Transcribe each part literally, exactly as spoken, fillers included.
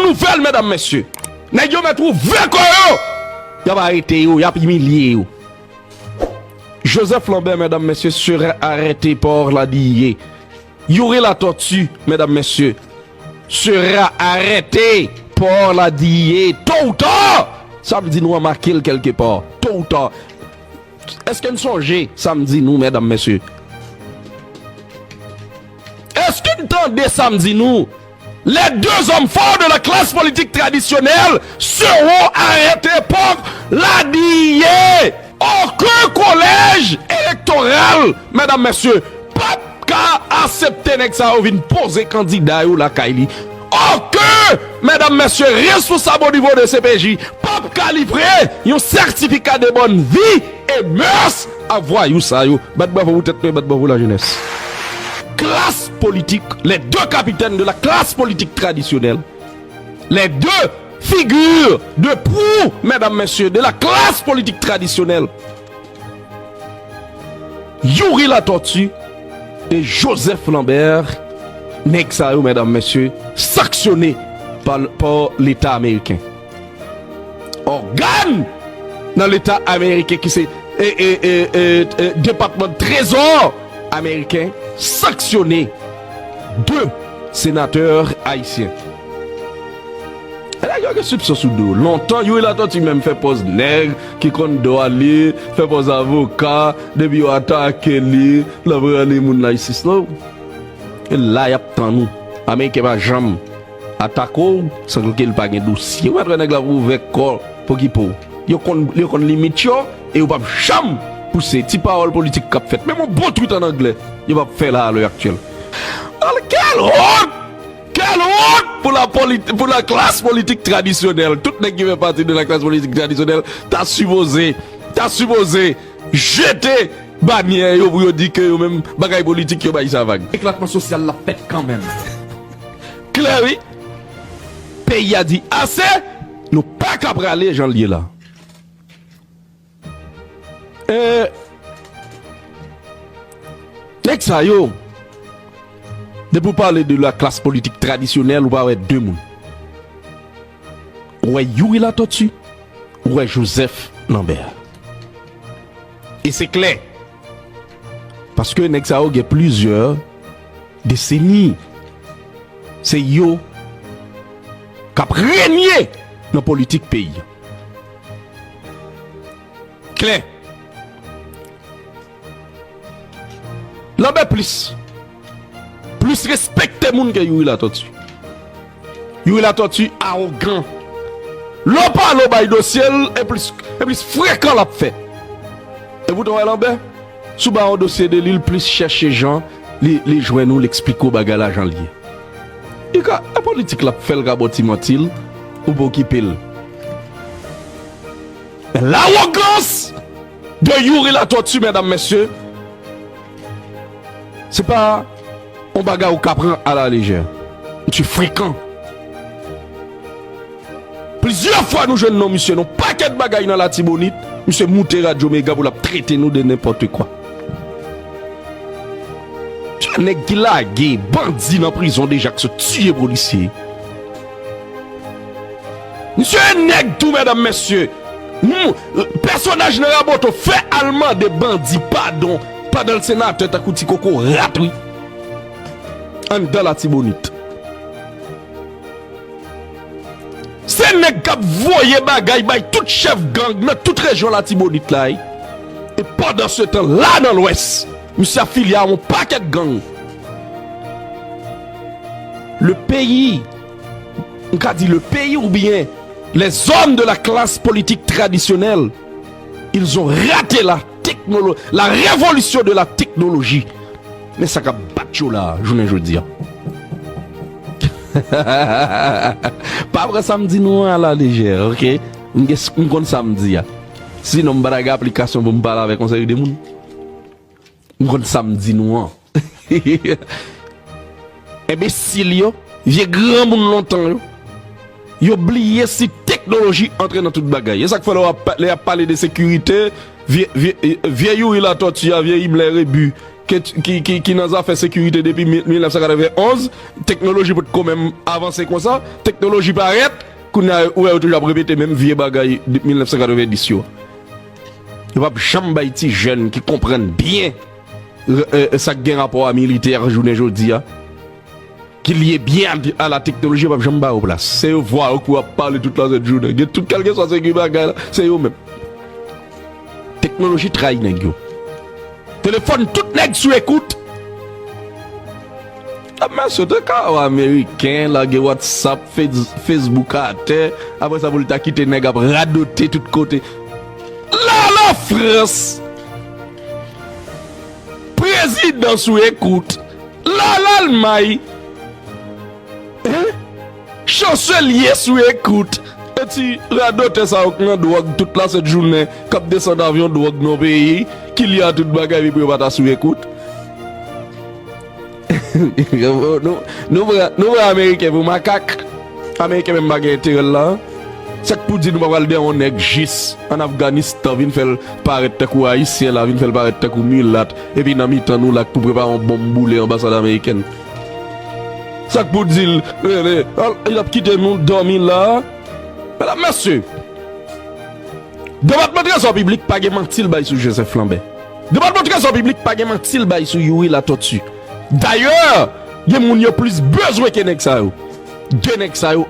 nouvèl, medam, mesye. Nèg yo mèt ouvè kò yo. Y ap arete yo, y ap imilye yo. Joseph Lambert, medam, mesye, sera arrêté par la D I A. Youri Latortue, medam, mesye, sera arrêté par la D I A tôt ou tard. Sa m di nou an, make l kèlke pa. Tôt ou tard. Èske n sonje sa m di nou, medam, mesye? Èske n tande sa m di nou? Les deux hommes forts de la classe politique traditionnelle seront arrêtés par la D I A. Okenn kolèj elektoral, medam, mesye, p ap ka aksepte nèg sa yo vin poze kandida yo lakay li. Okenn, medam, mesye, responsab o nivo de C P J p ap ka livre yon sètifika de bòn vi e mès a vwayou sa yo. Bat bravo pou tèt mwen, bat bravo lajenès. Klas politik, les deux capitaines de la classe politique traditionnelle, les deux figures de proue, medam, mesye, de la classe politique traditionnelle, Youri Latortue e Joseph Lambert, nèg sa yo, medam, mesye, sanksyone pa, pa Leta ameriken. Ògàn nan Leta ameriken ki se, e, e, e, e, e, Depatman Trezò ameriken sanksyone de senatè ayisyen. E nèg yo gen sipsyon sou do yo. Lontan, Youri Latortue menm fè pòz nèg ki konn dwa li, fè pòz avoka, depi yo atake li, l ap rale moun la isit la. E la y ap tann ou. Ameriken pa janm atake w san ke l pa gen dosye. Ou mèt wè nèg la ouvè kò pou okipe w. Yo konn, yo konn limit yo e yo p ap janm pouse ti pawòl politik k ap fèt. Menm yon bon twit ann anglè, yo p ap fè la a lè aktyèl. Al, quelle honte! Quelle honte pour la politi-, pour la classe politique traditionnelle. Tout nèg ki fè pati de la classe politique traditionnelle ta sipoze, ta sipoze jete banyè yo pou yo di ke yo menm bagay politik yo bay sa vag. Eklatman sosyal la fèt kanmenm. Klè wi. Peyi a di ase, nou pa ka prale jan l ye la. E nèg sa yo, depi w pale de la klas politik tradisyonèl, ou pa wè de moun. Ou wè Youri Latortue, ou wè Joseph Lambert. E se klè. Paske nèg sa yo gen plizyè deseni. Se yo k ap renye nan politik peyi a. Klè. Lambert plis, plis respekte moun ke Youri Latortue. Youri Latortue awogan. Lè w pale w bay dosye l, e plis, e plis frekan l ap fè. E poutan w wè Lambert, si w ba yon dosye de li, l plis chèche jan li, li jwenn ou, l eksplike w bagay la jan l ye. Li ka, e politik l ap fè, l ka ba w ti manti l, ou pa okipe l. Men lawogans de Youri Latortue, medam, mesye, se pa yon bagay ou ka pran alalejè. Misye frekan. Plizyè fwa nou jwenn non misye nan yon pakèt bagay nan Latibonit. Misye moute Radyo Mega pou l ap trete nou de nenpòt kwa. Se nèg ki lage bandi nan prizon deja, k sot tiye polisye. Misye e nèg tou, medam, mesye. Nou, pèsonaj nan Raboto fè al mande bandi padon pandan l senatè tankou ti kokorat, wi. Anndan Latibonit. Se nèg k ap voye bagay bay tout chèf gang nan tout rejyon Latibonit la, wi. E pandansetan, la nan Lwès, misye afilye a yon pakèt gang. Le pays, m ka di le pays oubyen les hommes de la classe politique traditionnelle, ils ont raté la technolo-, la révolution de la technologie. Men sa k ap bat yo la, jounen jodi a. Pa pran sa m di nou an alalejè, oke? M gen, m konn sa m di a. Sinon, m pa ta gen aplikasyon pou m pale avèk yon seri de moun. M konn sa m di nou an. Enbesil yo, vye granmoun lontan yo, yo bliye si teknoloji antre nan tout bagay. E sa k fè lè w ap pa-, lè y ap pale de sekirite, vye, vye, vye Youri Latortue a, vye Himmler Rebu, ke, ki, ki, ki nan zafè sekirite depi mil, mil nèf san katreven onz, teknoloji potko menm avanse konsa, teknoloji parèt, kounye a ou wè yo toujou ap repete menm vye bagay de mil nèf san katreven dis yo. Yo p ap janm bay ti jèn ki konprann byen, e, e, sa k gen rapò a militè jounen jodi a, ki lye byen a, a la teknoloji, yo p ap janm ba yo plas. Se yo vwa yo k pou ap pale tout la sent jounen. Gen tout kèlkeswa se ki bagay la, se yo menm. Teknoloji trayi nèg yo. Telefòn tout nèg sou ekout. Ap mesye te ka wè ameriken lage WhatsApp, Face- Facebook atè, apre sa pou l ta kite nèg ap radote tout kote. La Lafrans, prezidan sou ekout. La Lalmay, en, chanselye sou ekout. E ti radotè sa yo k nan dwòg tout la sent jounen, k ap desann avyon dwòg nan peyi, ki lye a tout bagay, epi pou yo pa ta sou ekout. Nou, nou, nou pran, nou pran ameriken pou makak. Ameriken menm pa gen enterè l la. Sa k pou di nou pa pral dèyè yon nèg jis an Afganistan vin fè l parèt tankou ayisyen la, vin fè l parèt tankou milat, epi nan mitan nou la k pou prepare yon bonm boule anbasad amerikèn. Sa k pou di l, rele, al, l ap kite nou dòmi la. Medam, mesye, Depatman Trezò Piblik pa gen manti l bay sou Joseph Lambert. Depatman Trezò Piblik pa gen manti l bay sou Youri Latortue. Dayè, gen moun yo plis bezwen ke nèg sa yo. De nèg sa yo,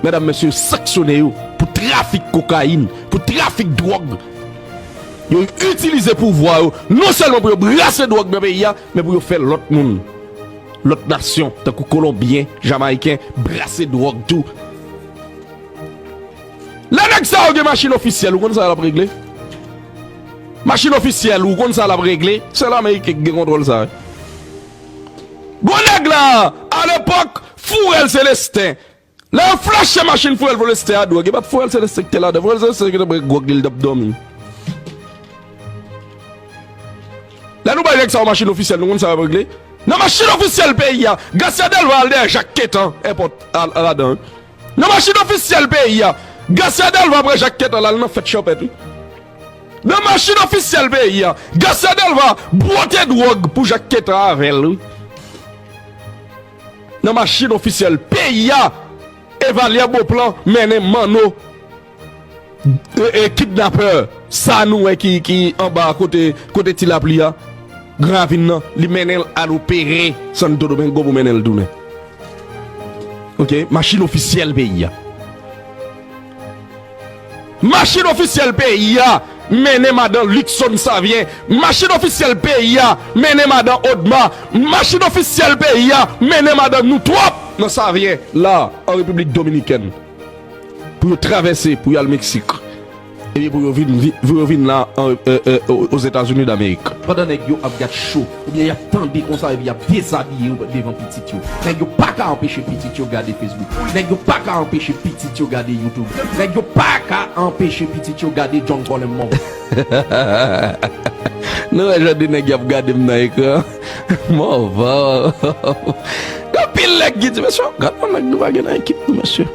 medam, mesye, sanksyone yo pou trafik kokayin, pou trafik dwòg. Yo itilize pouvwa yo, non sèlman pou yo brase dwòg nan peyi a, men pou yo fè lòt moun, lòt nasyon, tankou Kolonbyen, Jamayiken, brase dwòg tou. Lè nèg sa yo gen machin ofisyèl, ou konn sa l ap regle? Machin ofisyèl, ou konn sa l ap regle? Se Ameriken ki gen kontwòl sa, wi. Gwo nèg la, alepòk, Fourel Celestin. Lè yo flache machin Fourel Celestin a dwòg, e pa t Fourel Celestin ki te ladan, Fourel Celestin ki te pran gwòg li, l t ap dòmi. Lè nou bay nèg sa yo machin ofisyèl, nou konn sa y ap regle? Nan machin ofisyèl peyi a, Garcia Delva al dèyè Jak Ketan, èpòt, al, al ladan, wi. Nan machin ofisyèl peyi a, Garcia Delva pran Jak Ketan, l al nan fèt chanpèt, wi. Nan machin ofisyèl peyi a, Garcia Delva bwote dwòg pou Jak Ketan avè l, wi. Nan machin ofisyèl peyi a, Evalye Beauplan mennen Manno, e, e, kidnapè sa nou wè ki, ki anba kote, kote Ti Lapli a, Gran Ravin nan, li mennen l al opere Santo Domingo pou mennen l tounen. Oke, machin ofisyèl peyi a. Machin ofisyèl peyi a mennen madan Luckson Savien. Machin ofisyèl peyi a mennen madan Odma. Machin ofisyèl peyi a mennen madan nou twòp nan Savien la, an Repiblik Dominikèn. Pou yo travèse, pou y al Meksik. Epi pou yo vin, vi- pou yo vin la, an, e, e, o- Ozetazini Damerik. Pandan nèg yo ap gad cho, oubyen y ap tande konsa, epi y ap dezabiye yo devan pitit yo. Nèg yo pa ka anpeche pitit yo gade Facebook. Nèg yo pa ka anpeche pitit yo gade YouTube. Nèg yo pa ka anpeche pitit yo gade John Colin Mòvan. Nou wè jan de nèg y ap gade m nan ekran. Mòvan. Gen anpil nèg ki di, mesye, gad yon nèg nou pa gen nan ekip nou, mesye.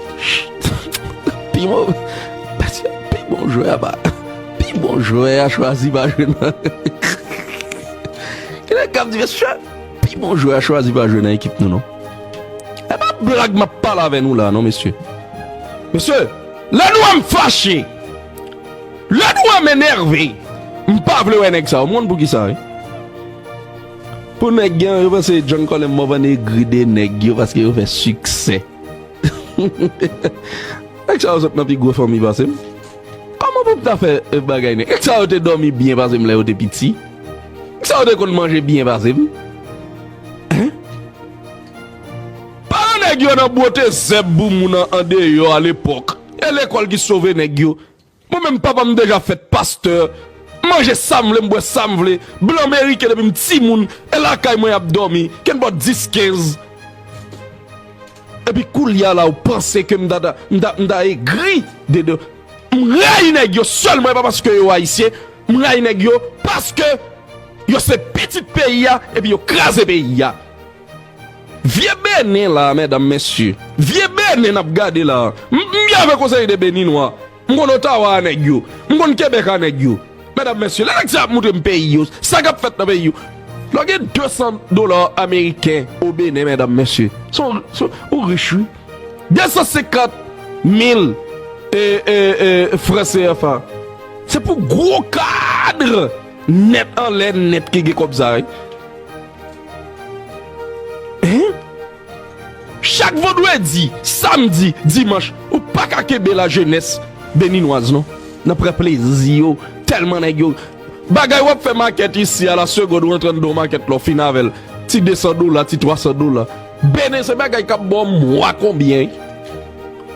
Pi bon, paske pi bon jwè a pa, pi bon jwè a chwazi pa jwe nan. Gen nèg k ap di, mesye, pi bon jwè a chwazi pa jwe nan ekip nou, non. E pa blag m ap pale avè nou la, non, mesye. Mesye, lè nou wè m fache, lè nou wè m enève, m pa vle wè nèg sa yo. M konn poukisa, wi. Pou nèg gen, yo panse John Colin Mòvan egri de nèg yo paske yo fè siksè. Nèg sa yo sot nan pi gwo fanmi pase m. Kòman pou m ta fè, e, bagay nèg? Nèg sa yo te dòmi byen pase m lè yo te piti. Nèg sa yo te konn manje byen pase m. Hein? Paran nèg yo nan bwote zèb pou moun an, andeyò alepòk. E lekòl ki sove nèg yo. Mwen menm, papa m deja fèt pastè. M manje sa m vle, m bwè sa m vle. Blan meriken depi m timoun. E lakay mwen y ap dòmi. Kenpòt dis, kenz. Epi koulye a la, ou panse ke m ta, ta, m ta, m ta egri de, de. M rayi nèg yo sèlman, e pa paske yo ayisyen. M rayi nèg yo paske yo se pitit peyi a, epi yo kraze peyi a. Vye Benin la, medam, mesye. Vye Benin n ap gade la. M, m byen avèk yon seri de Beninwa. M konn Ottawa a nèg yo. M konn Quebec a nèg yo. Medam, mesye, lè nèg sa ap moutre m peyi yo, sa k ap fèt nan peyi yo. Lè w gen de san dola ameriken o Benè, medam, mesye, se yon, se, ou rich, wi. De san senkant mil, e, e, e, fran C F A. Se pou gwo kad nèt anlè nèt ki gen kòb sa, wi. Hein? Chak vandredi, samdi, dimanch, ou pa ka kenbe lajenès beninwaz, non. Nan pran plezi yo, tèlman nèg yo. Bagay w ap fè makèt isi a, la segond ou antre anndan yon makèt la, w fin avè l. Ti de san dola, ti twa san dola. Benen se bagay k ap ba w mwa konbyen, wi.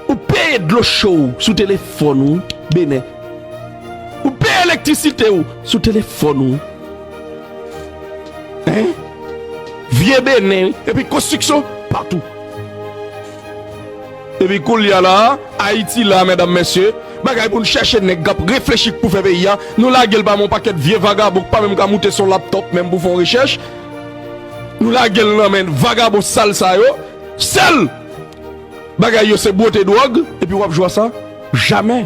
Ou peye dlo cho w sou telefòn ou, Benen. Ou peye elektrisite w sou telefòn ou. Hein? Vye Benen, wi. Epi konstriksyon patou. Epi koulye a la, Ayiti la, medam, mesye, bagay pou n chèche nèg k ap reflechi pou fè peyi a, nou lage l ba yon pakèt vye vagabon k pa menm ka moute sou laptòp menm pou fè yon rechèch. Nou lage l nan men vagabon sal sa yo. Sèl bagay yo se bwote dwòg, epi w ap jwe a sa? Jamè.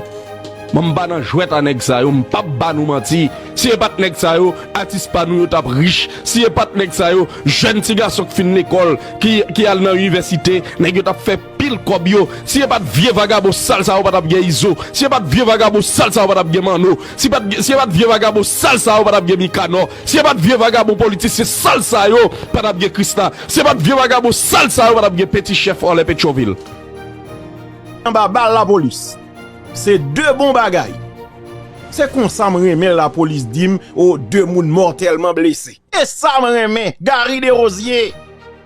Mwen, m pa nan jwèt a nèg sa yo, m p ap ba nou manti. Si e pa t nèg sa yo, atis pa nou yo t ap rich. Si e pa t nèg sa yo, jèn ti gason k fin lekòl, ki, ki al nan inivèsite, nèg yo t ap fè pil kòb yo. Si e pa t vye vagabon sal sa yo, pa t ap gen Izo. Si e pa t vye vagabon sal sa yo, pa t ap gen Manno. Si pa t, si e pa t vye vagabon sal sa yo, pa t ap gen Mikanò. Si e pa t vye vagabon politisyen sal sa yo, pa t ap gen Krisla. Si e pa t vye vagabon sal sa yo, pa t ap gen Peti Chèf anlè Petyonvil. Anba bal lapolis. Se de bon bagay. Se konsa m renmen lapolis di m, o, de moun mòtèlman blese. E sa m renmen, Gary Desrosiers.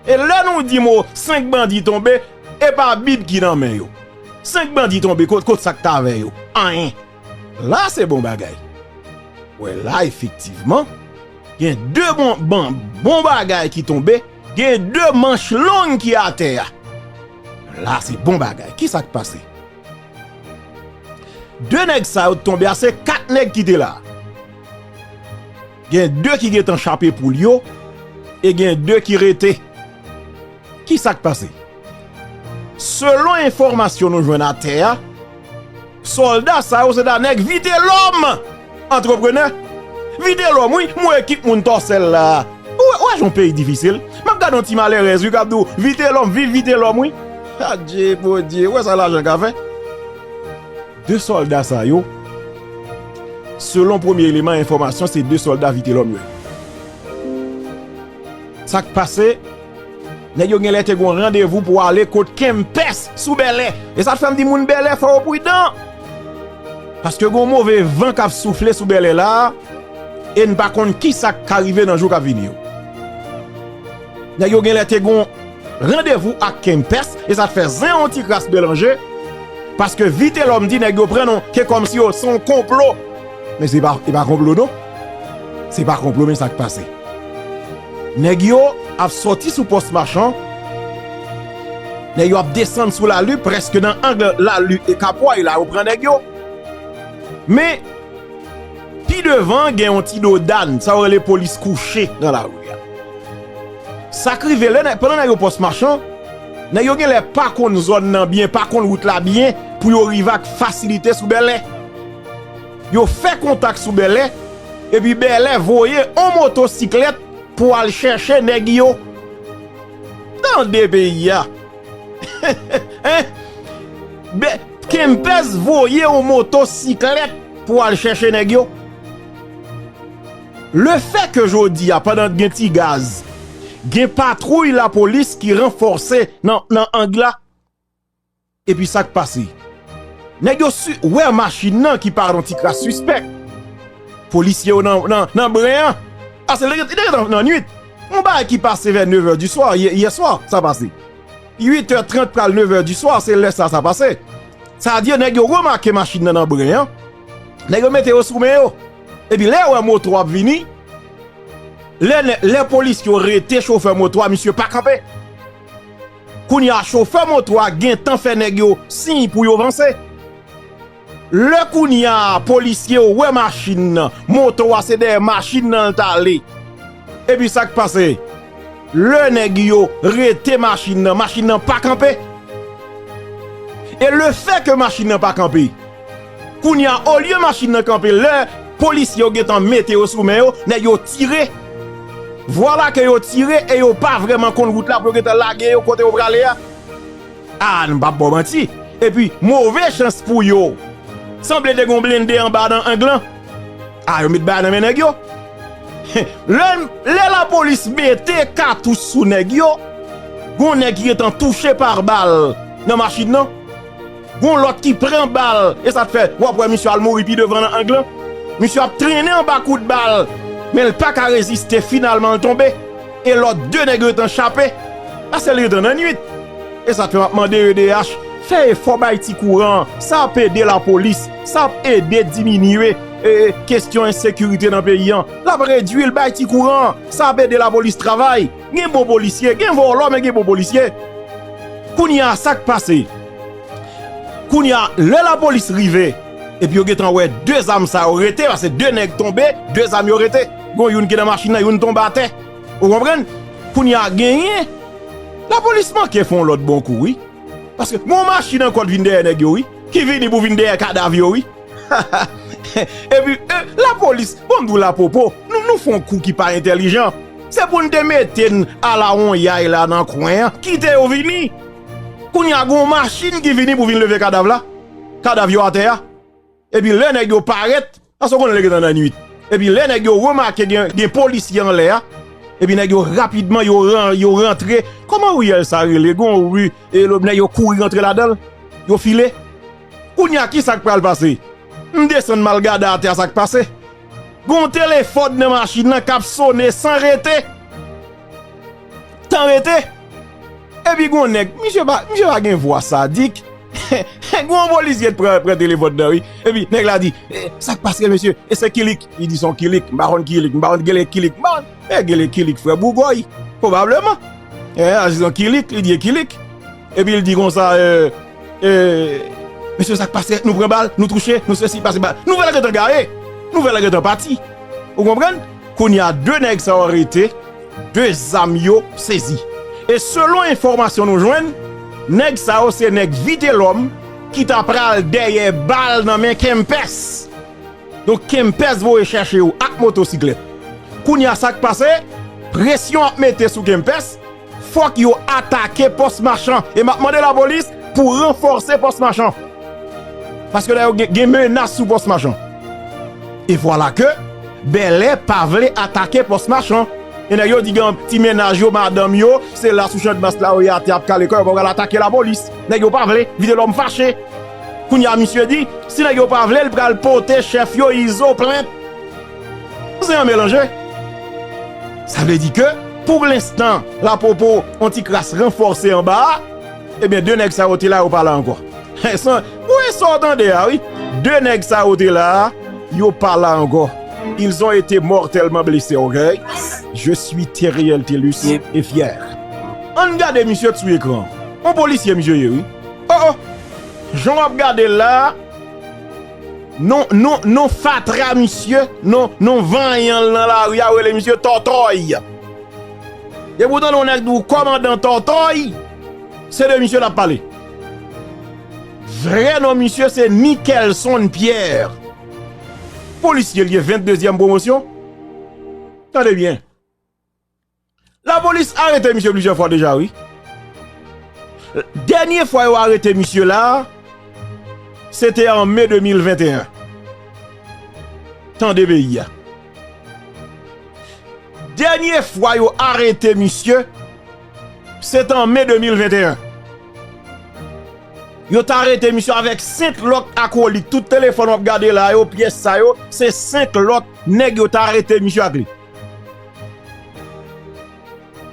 E lè nou di m, o, senk bandi tonbe, e pa Bib ki nan men yo. Senk bandi tonbe, kot, kot sa k t avè yo? Anyen. La se bon bagay. Wè la, efektivman, gen de bon, bon, bon bagay ki tonbe, gen de manch long ki atè a. La se bon bagay. Ki sa k pase? De nèg sa yo t tonbe a, se kat nèg ki te la. Gen de ki gentan chape poul yo, e gen de ki rete. Ki sa k pase? Selon enfòmasyon nou jwenn atè a, sòlda sa yo se ta nèg Vitelòm! Antreprenè! Vitelòm, wi, m wè ekip moun Tòsèl la. Ou wè, ou wè jan yon peyi difisil? M ap gade yon ti malerèz, wi, k ap di w, Vitelòm, viv Vitelòm, wi. Adje, Bondye, ou wè sa lajan ka fè? De sòlda sa yo, selon premye eleman enfòmasyon, se de sòlda Vitelòm yo ye. Sa k pase? Nèg yo genlè te gen yon randevou pou ale kot Kempès sou Bèlè. E sa k fè m di moun Bèlè fò yo pridan. Paske gen yon move van k ap soufle sou Bèlè la, e n pa konn ki sa k ka rive nan jou k ap vini yo. Nèg yo genlè te gen yon randevou ak Kempès, e sa k fè zen yon ti kras melanje, paske Vitelòm di nèg yo pran non, ke kòmsi yo se yon konplo. Men se pa, e pa konplo non. Se pa konplo, men sa k pase. Nèg yo ap sòti sou pòs Machan, nèg yo ap desann sou Lali, prèske nan ang Lali e Kapway la, yo pran nèg yo. Men, pi devan, gen yon ti dodàn, sa yo rele polis kouche nan lari a. Sa k rive lè nèg, pandan nèg yo pòs Machan, nèg yo genlè pa konn zòn nan byen, pa konn wout la byen, pou yo rive ak fasilite sou Bèlè. Yo fè kontak sou Bèlè, epi Bèlè voye on motosiklèt pou al chèche nèg yo. Tande peyi a. Hein? Be-, Kempès voye yon motosiklèt pou al chèche nèg yo. Lefètke jodi a, pandan gen ti gaz, gen patwouy lapolis ki ranfòse nan, nan ang la. Epi sa k pase? Nèg yo si-, wè machin nan ki parèt yon ti kras sispèk. Polisye yo nan, nan, nan bren an. Paske li, li nan, nan nwit. Yon bagay ki pase vè nevè di swa, yè, yè swa, sa pase. Uit è trant pral nevè di swa, se lè sa, sa pase. Sa di nèg yo remake machin nan nan bren an. Nèg yo mete yo sou men yo. Epi lè yo wè moto ap vini, lè nè-, lè polis yo rete chofè moto a, misye pa kanpe. Kounye a, chofè moto a gentan fè nèg yo siy pou yo vanse. Lè kounye a, polisye yo wè machin nan, moto a se dèyè machin nan l t ale. Epi sa k pase? Lè nèg yo rete machin nan, machin nan pa kanpe. E lefètke machin nan pa kanpe, kounye a, olye machin nan kanpe, lè polisye yo gentan mete yo sou men yo, nèg yo tire. Vwala ke yo tire e yo pa vrèman konn wout la pou yo gentan lage yo kote yo prale a. A, n p ap ba w manti. Epi, move chans pou yo. Sanble te gen yon blende anba nan ang lan. A, yo met bagay nan men nèg yo. Lè, lè lapolis mete katouch sou nèg yo, gon nèg ki gentan touche pa bal nan machin nan. Gon lòt ki pran bal, e sa k fè w ap wè misye al mouri pi devan nan ang lan. Misye ap trennen anba kout bal, men l pa ka reziste, finalman l tonbe. E lòt de nèg yo gentan chape, paske l gentan nan nuit. E sa k fè m ap mande E D H, fè efò bay ti kouran, sa ap ede lapolis, sa ap ede diminye, e, kesyon ensekirite nan peyi an. L ap redui l, bay ti kouran, sa ap ede lapolis travay. Gen bon polisye, gen vòlò, men gen bon polisye. Kounye a, sa k pase? Kounye a, lè lapolis rive, epi yo gentan wè de zam sa yo rete, paske de nèg tonbe, de zam yo rete. Gon youn ki nan machin nan, youn tonbe atè. Ou konprann? Kounye a, genyen, lapolis manke fè yon lòt bon kou, wi. Paske gon machin ankò t vin dèyè nèg yo, wi. Ki vini pou vin dèyè kadav yo, wi. Epi, e, lapolis, bon, m di w lapopo, nou, nou fè yon kou ki pa entèlijan. Se pou n te mete n alawonyay la nan kwen an, kite yo vini. Kounye a, gon machin ki vini pou vin leve kadav la. Kadav yo atè a. Epi lè nèg yo parèt, paske w konnen lè gentan nan nuit. Epi lè nèg yo remake gen, gen polisye anlè a, epi nèg yo rapidman, yo ran-, yo rantre. Kòman riyèl sa rele? Gon ri, e lòt nèg yo kouri rantre ladan l. Yo file. Kounye a, ki sa k pral pase? M desann m al gade atè a sa k pase. Gon telefòn nan machin nan k ap sone san rete. Tan rete. Epi gon nèg, misye pa, misye pa gen vwa sadik. Gon polisye t pran, pran telefòn nan, wi. Epi nèg la di, "E, sa k pase, mesye? E se kilik?" Li di, "Se yon kilik. M pa konn kilik. M pa konn gele kilik. M pa konn." E gele kilik, frè bougòy. Pwobableman. E, a, se yon kilik, li di, "E kilik." Epi l di konsa, e, e, "Mesye, sa k pase? Nou pran bal, nou touche, nou sesi, pase bal." Nouvèl la gentan gaye. Nouvèl la gentan pati. Ou konprann? Kounye a, de nèg sa yo rete, de zam yo sezi. E selon enfòmasyon nou jwenn, nèg sa yo se nèg Vitelòm ki ta pral dèyè bal nan men Kempès. Donk, Kempès voye chèche yo ak motosiklèt. Kounye a, sa k pase? Presyon ap mete sou Kempès. Fòk yo atake Pòs Machan. E m ap mande lapolis pou ranfòse Pòs Machan. Paske dayè gen, gen menas sou Pòs Machan. E vwala ke Bèlè pa vle atake Pòs Machan. E nèg yo di gen ti mennaj yo, madanm yo, se la sou Chanmas la yo ye atè ap kale kò yo, yo pa pral atake lapolis. Nèg yo pa vle, Vitelòm fache. Kounye a, misye di, si nèg yo pa vle, l pral pote chèf yo Izo plent. Se yon melanje. Sa vle di ke, pou lenstan, lapopo, yon ti kras ranfòse anba a, ebyen, de nèg sa yo te la, yo pa la ankò. San, ou wè sa w tande a, wi. De nèg sa yo te la, yo pa la ankò. Ils ont été mortellement blessés, ok? Je suis Theriel Thelus et fier. Ann gade misye t sou ekran. Yon polisye misye ye, wi. Oh, oh. Jan w ap gade l la, non, non, non fatra misye, non, non vanyan l nan lari a, yo rele misye Tòtòy. Depi w tande yon nèg di w kòmandan Tòtòy, se de misye l ap pale. Vrè non misye se Nickelson Pierre. Polisye l ye, venndezyèm pwomosyon. Tande byen. Lapolis arete misye plizyè fwa deja, wi. Dènye fwa yo arete misye la, se te an me de mil venteyen. Tande peyi a. Dènye fwa yo arete misye, se te an me de mil venteyen. Yo t arete misye avèk senk lòt akolit. Tout telefòn w ap gade la yo, pyès sa yo, se senk lòt nèg yo t arete misye ak li.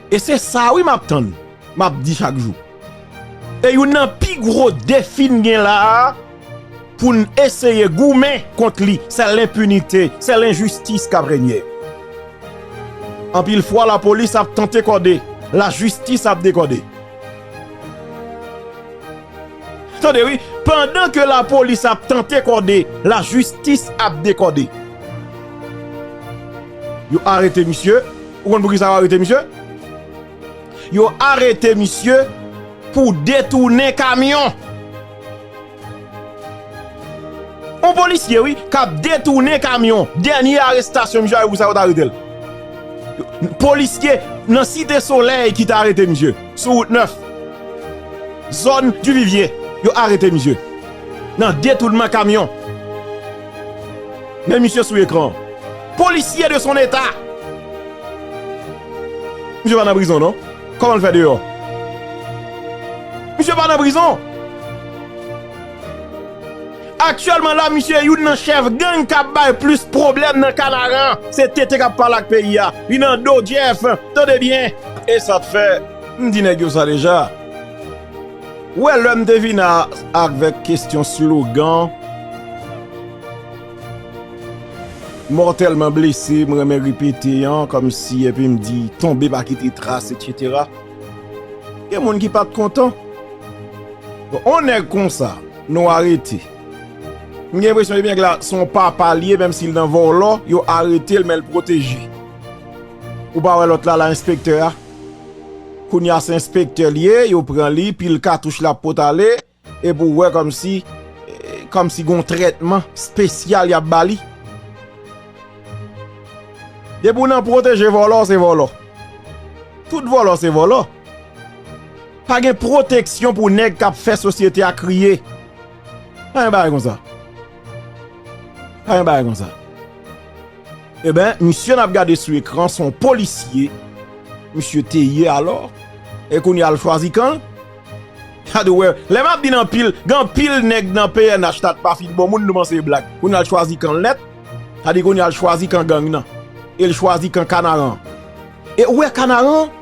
E se sa wi m ap tann, m ap di chak jou. E youn nan pi gwo defi n gen la a, pou n eseye goumen kont li, c'est l'impunité, c'est l'injustice k ap renye. Anpil fwa, lapolis ap tante kòde, lajistis ap dekòde. Tande wi, pandan ke lapolis ap tante kòde, lajistis ap dekòde. Yo arete misye. Ou konn poukisa yo arete misye? Yo arete misye pou detounen kamyon. Yon polisye, wi, k ap detounen kamyon. Dènye arestasyon misye a, e pou sa yo t arete l. Yo, Polisye nan Site Solèy ki te arete misye sou wout nèf. Zòn Divivye, yo arete misye. Nan detounman kamyon. Men misye sou ekran. Policier de son état. Misye pa nan prizon, non? Kòman l fè deyò? Misye pa nan prizon. Aktyèlman la, misye youn nan chèf gang k ap bay plis pwoblèm nan Kanaran. Se T T k ap pale ak peyi a. Li nan do Jeff. Tande byen. E sa k fè, m di nèg yo sa deja. Ou wè, lè m te vin a, avèk kesyon slogan, mòtèlman blese, m renmen repete an, kòmsi, epi m di, tonbe pa kite tras, etsetera. Gen moun ki pa t kontan. Bon, on nèg konsa, nou arete. M gen enpresyon depi nèg la, se yon papa l ye, menm si l nan vòlò, yo arete l, men l pwoteje. Ou pa wè lòt la, la enspektè a? Kounye a se enspektè l ye, yo pran li, pil katouch l ap pot ale, epi w wè kòmsi, eh, kòmsi gon trètman espesyal y ap ba li. Depi w nan pwoteje vòlò, se vòlò. Tout vòlò se vòlò. Pa gen pwoteksyon pou nèg k ap fè sosyete a kriye. Pa gen bagay konsa. Pa gen bagay konsa. Eben, misye n ap gade sou ekran, se yon polisye. Misye te ye alò. E kounye a l chwazi kan l. Gade w wè, lè m ap di n anpil, gen anpil nèg nan P N H la t pa fin bon moun, nou panse e blag. Kounye a l chwazi kan l nèt. Sa di kounye a l chwazi kan gang nan. E l chwazi kan Kanaran. E ou wè Kanaran,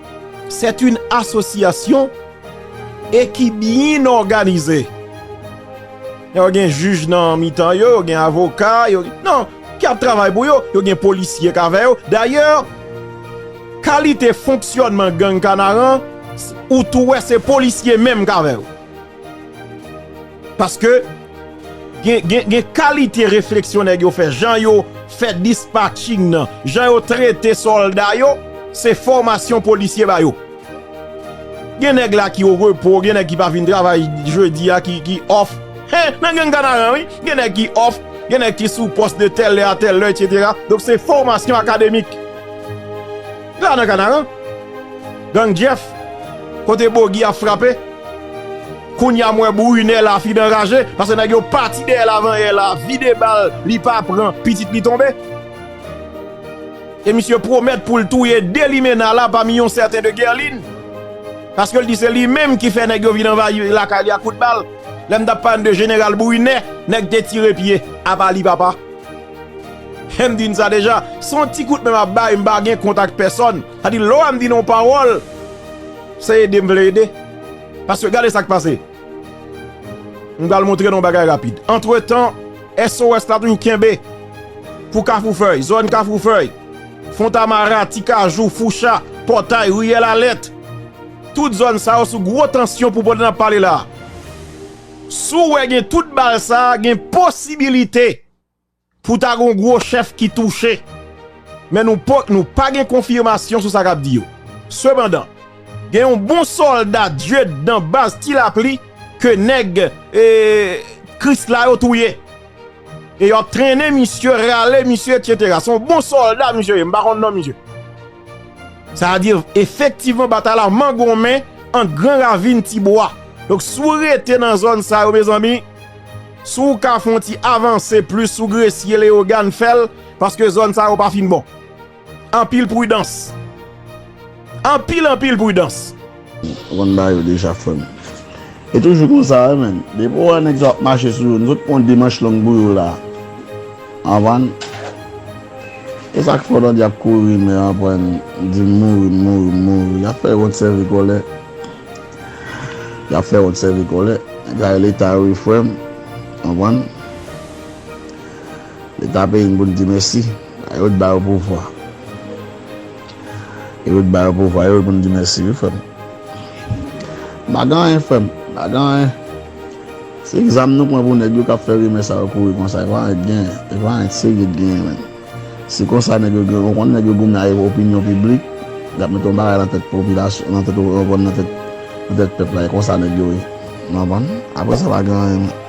c'est une association e ki byen òganize. Yo gen jij nan mitan yo, yo gen avoka, yo, non, ki ap travay pou yo, yo gen polisye k avè yo. Dayè, kalite fonksyònman gang Kanaran, ou tou wè se polisye menm k avè yo. Paske gen, gen, gen kalite refleksyon nèg yo fè, jan yo fè dispatching nan, jan yo trete sòlda yo, se fòmasyon polisye ba yo. Gen nèg la ki o repo, gen nèg ki pa vin travay jedi a, ki, ki off. Hen, nan gang Kanaran, wi. Gen nèg ki off, gen nèg ki sou pòs de tèl lè a tèl lè, etsetera. Donk, se fòmasyon akademik. La nan Kanaran, gang Jeff, kote Bogi ap frape. Kounye a, m wè Brunet la fin anraje, paske nèg yo pati dèyè l avan yè la, vide bal, li pa pran, pitit li tonbe. E misye pwomèt pou l touye de limena la pami yon sèten de Guerline. Paske l di se li menm ki fè nèg yo vin anvayi lakay li ak kout bal. Lè m t ap pale n de jeneral Brunet, nèg te tire pye, apa li papa. E m di n sa deja, se yon ti kout men m ap bay, m pa gen kont ak pèsòn. Sa di, lè w wè m di n yon pawòl, se ede m vle ede. Paske gade sa k pase. M pral montre nou yon bagay rapid. Antretan, S O S la toujou kenbe pou Kafou Fèy, zòn Kafou Fèy, Fontamara, Ti Kajou, Foucha, Pòtay, Riyèl Alèt. Tout zòn sa yo sou gwo tansyon pou pandan n ap pale la. Si w wè gen tout bal sa, gen posibilite pou ta gon gwo chèf ki touche. Men nou po-, nou pa gen konfimasyon sou sa k ap di yo. Sepandan, gen yon bon sòlda dyedan baz Ti Lapli ke nèg, e, Krisla yo touye. E yo ap trennen misye, rale misye, etsetera. Se yon bon sòlda misye ye, m pa konn non misye. Sa vle di, efektivman, batay la mangonmen ant Gran Ravin, Ti Bwa. Donk, si w rete nan zòn sa yo, mezanmi, si w ka fè yon ti avanse plis sou Gresye, Leyogàn, fè l, paske zòn sa yo pa fin bon. Anpil pridans. Anpil, anpil pridans. Ou konn ba yo deja, frè m. E toujou konsa, wi, menn. Depi w wè nèg sa ap mache sou yo, nou sot pran de manch long pou yo la. Anvan. E sa k fè w tande y ap kouri, men apre, di m mouri, m mouri, m mouri. Y ap fè yo kont sèvi kòlè. Y ap fè yo kont sèvi kòlè. Nèg sa yo Leta yo, wi, frè m. Anvan. Leta peyi n pou n di mèsi. Yo t ba yo pouvwa. Yo t ba yo pouvwa, yo t pou n di mèsi, wi, frè m. M pa gen anyen, frè m. M pa gen anyen. Se egzanp nou pran pou nèg yo k ap fè rimè sa yo kouri konsa. E pa anyen k genyen. E pa anyen serye k genyen, menm. Se konsa nèg yo gen, ou konn nèg yo goumen ak opinyon piblik. Y ap mete yon bagay nan tèt popilasyon, nan tèt, ou konprann, nan tèt, nan tèt pèp la. E konsa nèg yo ye. Ou konprann? Apre sa, pa gen anyen, menm.